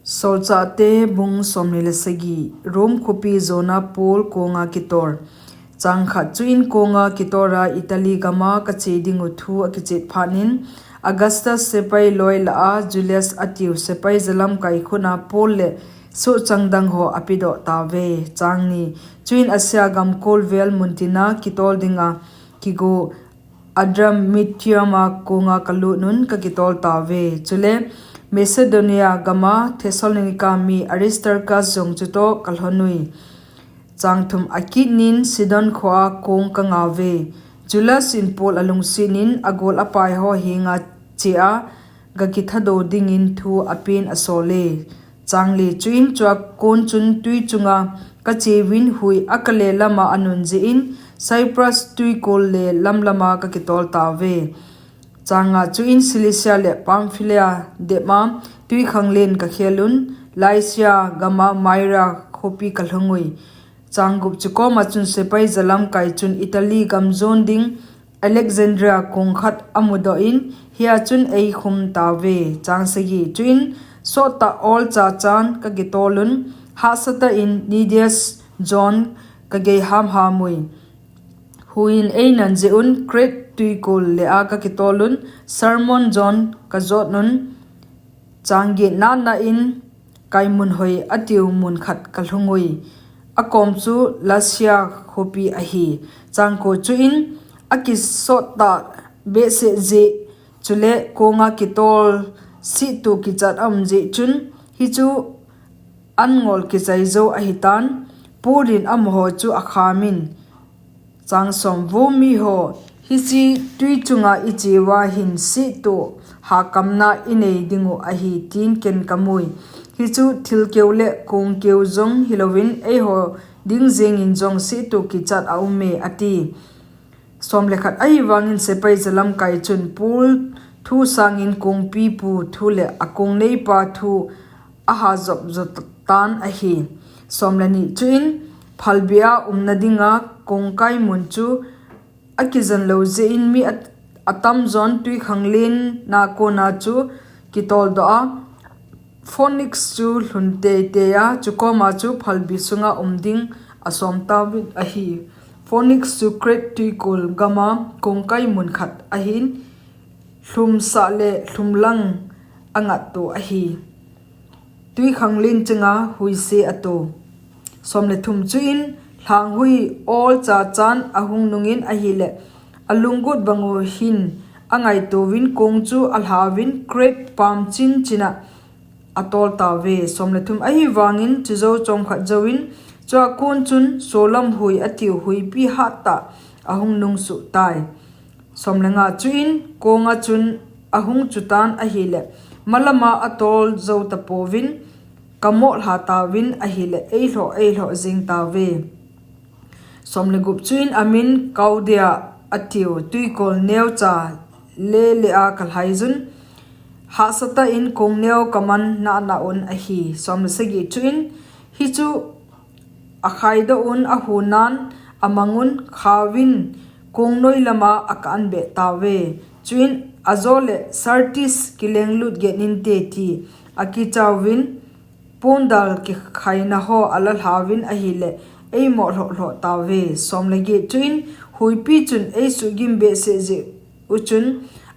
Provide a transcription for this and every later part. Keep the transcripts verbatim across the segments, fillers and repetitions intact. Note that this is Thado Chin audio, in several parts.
Solchahte bung somni le sagi. Rome khopi jona Paul konga kitol. Chang khat. Chuin konga kitora Italy gama kache dingu thu akichet phatnin, Augustus sepai loi lah a Julius atiu sepai jalamkai khutna Paul le sohchang dang ho apedoh tauve. Chang ni. Chuin Asia gam kolvel muntina kitol dinga kigo Adramyttium a konga kalut un kakitol tauve. Chule Macedonia gama Thessalonica mi Aristarchus jong chutoh kalhon ui. Chang thum. Akitnin Sidon khoa kong kangauve. Julius in Paul alungsetnin agol apai ho henga chea gakithado dingin thu apen asole. Chang li. Chuin chua kon chun tui chunga kacheuvin hui akale lama anun jeh in Cyprus tuikol le lamlama kakitol tauve. Chang nga. Chuin Cilicia le Pamphylia dema tuikhanglen kakhelun Lycia gama Myra khopi kalhung ui. Chang gup. Chukoma chun sepai jalamkai chun Italy gam jon ding Alexandria kong khat amudoh in, hia chun eikhum tauve. Chang sagi. Chuin sottah olcha chan kakitolun, hahsatah in Cnidus jon kagei hamham ui. Huiyin einan jeh un Crete tuikol le a kakitolun, Salmon jon kajotnun, chang get. Natna in Kaimun hoi atiu mun khat kalhung ui. Akom chu Lasea khopi ahi. Chang ko. Chuin akisottah behseh jeh chule konga kitol sihtoh kichat aum jeh chun hichu an ngol kichai jou ahitan, Paul in amaho chu akhamin. Chang som. Vo miho, hiche tui chunga icheuva hin sihtoh hakamna inei dingu ahi tin ken kamui. Hichu thilkeu le kongkeu jong hilouvin eiho ding jengin jong sihtoh kichat aume, ati. Som le khat. Ahivangin sepai jalamkai chun Paul thu sangin kongpipu thu le akongneipa thu ahajop jotan ahi. Som le ni. Chuin phalbia umna dinga kongkai mun chu akijan lou jeh in mi at-, atamjon tuikhanglen na kona chu kitoldoh a, Phoenix chu lhun teitei a, chukoma chu phalbi sunga um ding asom tauvin ahi. Phoenix chu Crete tuikol gama kongkai mun khat ahin, lhumsah le lhumlang angatto ahi. Tuikhanglen chenga huise ato. Som le thum. Chuin lhanghui olcha chan ahung nungin ahile, alunggot bangu hin angaitouvin kong chu alhauvin Crete pam chin china atol tauve. Som le thum. Ahivangin chujou chomkhat jouvin chua kon chun Solam hui atiu huipi hattah ahung nungsuh tai. Som le nga. Chuin konga chun ahung chutan ahile, malama atol jou tapouvin, kamoh lha tauvin ahile, eilhoh eilhoh jeng tauve. Som le gup. Chuin amin Kaudia atiu tuikol neocha lele a kalhaijun, hahsatah in kong neo kaman nahna un ahi. Som le sagi. Chuin hichu akhaidoh un, ahunan amangun, khauvin kongnoi lama akah anbeh tauve. Chuin ajole Sardis kilenglut get inte ti akichauvin, pondal kikhaina ho alalhauvin ahile, eimoh lhoh lhoh tauve. Som le get. Chuin huipi chun eisuhgim behseh jeh uchun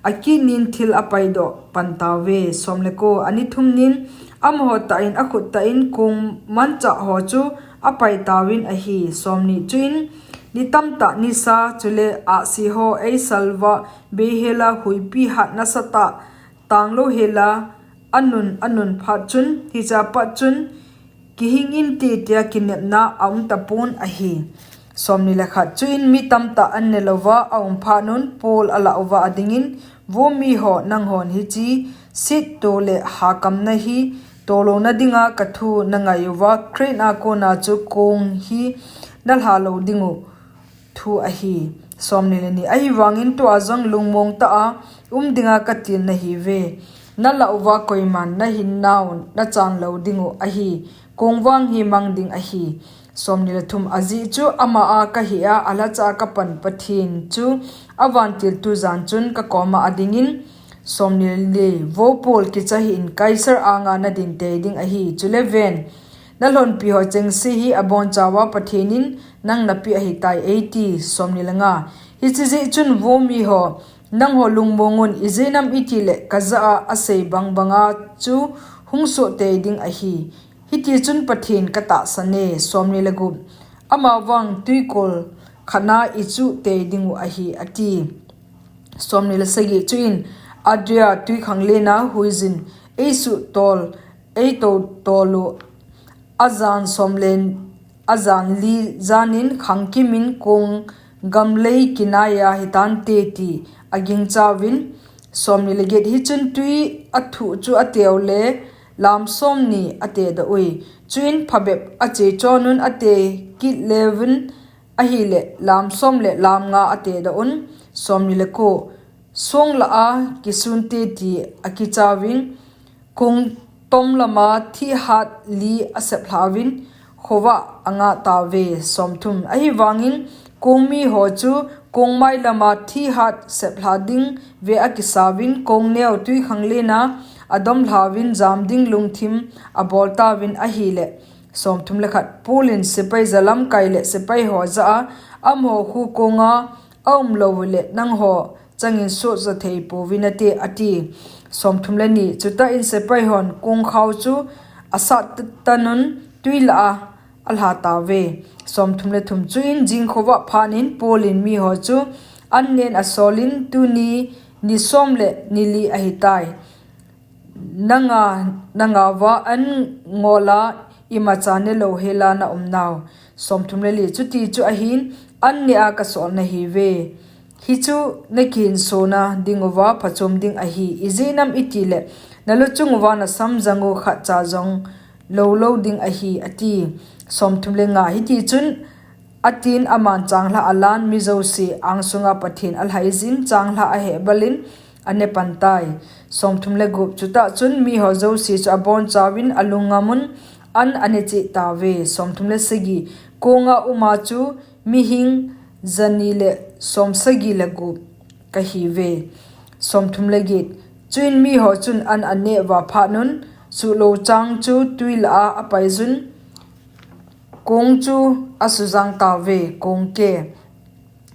akitnin thil apaidoh pan tauve. Som le ko. Ani thum nin amaho tah in akhut tah in kong manchah ho chu apai tauvin ahi. Som ni. Chuin ni tamtah nisa chule ahsi ho eisalvah beihela huipi hat nasatah tanglou hela anun anun phat chun, hichea pat chun kihing inte tia kinepna aum tapon ahi. Som ni le khat. Chuin mi tamtah anne louva aum phatnun Paul alah uva adingin, Vo miho, nanghon hiche sihtoh le hakamna hi tolouna dinga kathu nangai uva, Crete a kona chu kong hi nalha lou dingu thu ahi. Som ni le ni. Ahivangin tua jong lungmong tah a um dinga katil nahiuve. Nalah uva koiman nahinnau nachan lou dingu ahi. Kong vang hi mang ding ahi. Som ni le thum. Ajeh chu ama a kahia alhacha kapan Pathen chu avantil tujan chun kakoma adingin, Somni le li, vo Paul, kicha hih in, Kaisar anga nadin tei ding ahi. Chule ven, nalhonpi ho chengse hi abonchauva Pathen in nang napeh ahitai, eiti. Somni le nga, hiche jeh chun vo miho, nangho lungmong un, ijeh inem itile kajah a asei bangbanga chu hung soh tei ding ahi. Hitichun Pathen katahsan e. Somni le gup, amavang twikol khatna ichuh tei dingu ahi, ati. Somni le sagi, chuin Adria twikhanglen a huiyin eisuh tol, eito tol u, ajan som le ajan li jan in khangkim in kong gamlei kinai a hitante ti agingchauvin. Somni le get, hichun twi athuh chu ateu le lam somni atedoh ui. Chuin phabep achechon un ate kit leuvin ahile lam som le lam nga atedoh un. Somni le ko, song lah a kisunte ti akichauvin, kong tom lama thihhat li aseplhauvin, khovah angah tauve. Somthum, ahivangin kong miho chu kong mai lama thihhat seplha ding ve akisauvin, kong neo twikhanglen a adomlhauvin, jam ding lungthim aboltauvin ahile. Somthum le khat, Paul in sepai jalamkai le sepai ho jah a, amaho khu konga aum lou ule nangho changin sotja thei pouvin nate, ati. Somthum le ni, chutah in sepai hon kongkhao chu asat tan un twi lah a alha tauve. Somthum le thum, chuin jing khovah phat in Paul in miho chu an nen asolin, tuni ni som le ni li ahitai. Nanga, nanga va an ngol a imacha nelou hela naum nau. Somthum le li, chuti chu ahin, an neh a kasol nahiuve. Hichu nakihinsona dinguva phachom ding ahi. Ijeh inem itile naluchung uva nasam jang u khatcha jong lou lou ding ahi, ati. Somthum le nga, hitichun atin aman changlhah alan mi jouse angsunga Pathen alhaiyin changlhah ahehbal in ane pan tai. Somthum le gup, chutah chun miho jouse chu abonchauvin alung ngam un an ane cheh tauve. Somthum le sagi, konga uma chu mihing jani le somsagi le gup kahiuve. Somthum le get, chuin miho chun an aneh uva phat un, suhlou chang chu twi lah a apaiyun, kong chu asujang tauve, kong ke.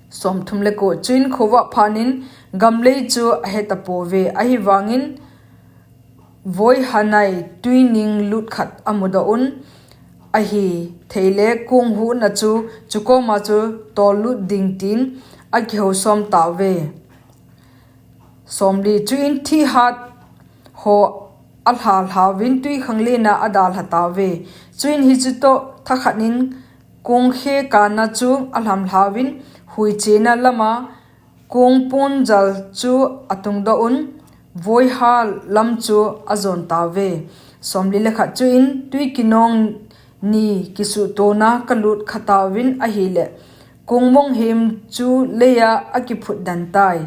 Somthum le ko, chuin khovah phat in gamlei chu ahetapouve, ahivangin voihanai twining lut khat amudoh un, ahi theile kong huhna chu chukoma chu tollut ding tin akihousom tauve. Somli, chuin thihhat ho alhalhauvin twikhanglen a adalha tauve. Chuin hichu toh thakhat in kongkhe kana chu alhamlhauvin huichena lama kongpon jal chu atungdoh un, voiha lam chu ajon tauve. Somli le khat, chuin twi kinong ni kisuhtona kalut khatauvin ahile, kongmong hem chu leiya akiphut den tai.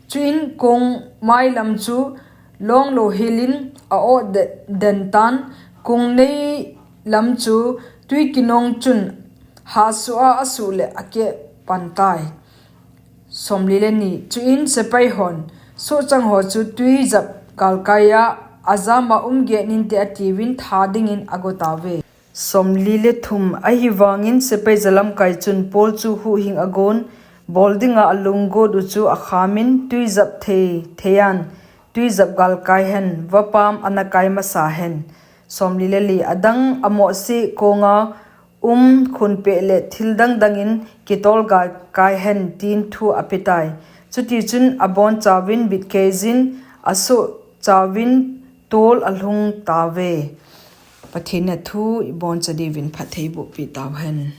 Chuin kong mailam chu longlou helin a-oh de-, den tan, kong neilam chu twi kinong chun hasuh a asuh le akeh pan tai. Somli le ni, chuin sepai hon sohchang ho chu twi jap galkai a, ajama umget inte atiuvin tha dingin agotauve. Somli le thum, ahivangin sepai jalamkai chun Paul chu huhhing agon, bol dinga alunggot u chu akhamin, twi jap thei theiyan twi jap galkai hen, vapam ana kai masa hen. Somli le li, adang amohseh konga um khunpeh le thil dangdangin kitol galkai hen tin thu apetai. Chutichun abonchauvin bitkeijin asohchauvin tol alhung tauve. Pathen in athu iboncha diuvin phatthei bohpeh tauhen.